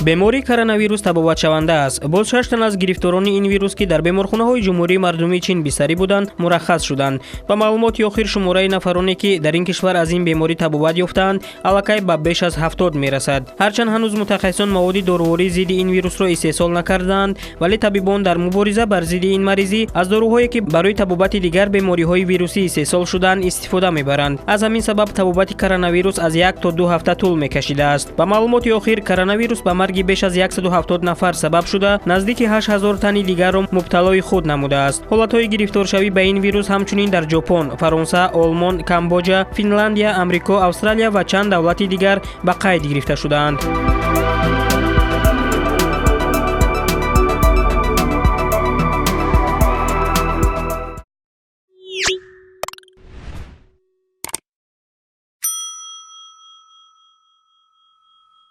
Бемории коронавирус табобатшаванда аст. Боз шаш тан аз гирифторони ин вирус, ки дар беморхонаҳои Ҷумҳурии Мардумии Чин бистарӣ буданд, мураххас шуданд. Ба маълумоти охир, шумораи нафароне, ки дар ин кишвар аз ин беморӣ табобат ёфтаанд, аллакай ба беш аз 70 мерасад. Ҳарчанд ҳанӯз мутахассисон маводи дорувории зидди ин вирусро истеҳсол накардаанд, вале табибон дар мубориза бар зидди ин маризӣ аз доруҳое, ки барои табобати дигар бемориҳои вирусӣ истеҳсол шудаанд, истифода мебаранд. Аз ҳамин сабаб табобати коронавирус аз 1 то 2 ҳафта тӯл мекашидааст. Ба маълумоти охир, коронавирус ба марги беш аз 170 нафар сабаб шуда, наздики 8000 тани дигарро мубталои худ намудааст. Ҳолатҳои гирифторшавӣ ба ин вирус ҳамчунин дар Ҷопон, Фаронса, Олмон, Камбоҷа, Финландия, Амрико, Австралия ва чанд давлати дигар ба қайд гирифта шудаанд.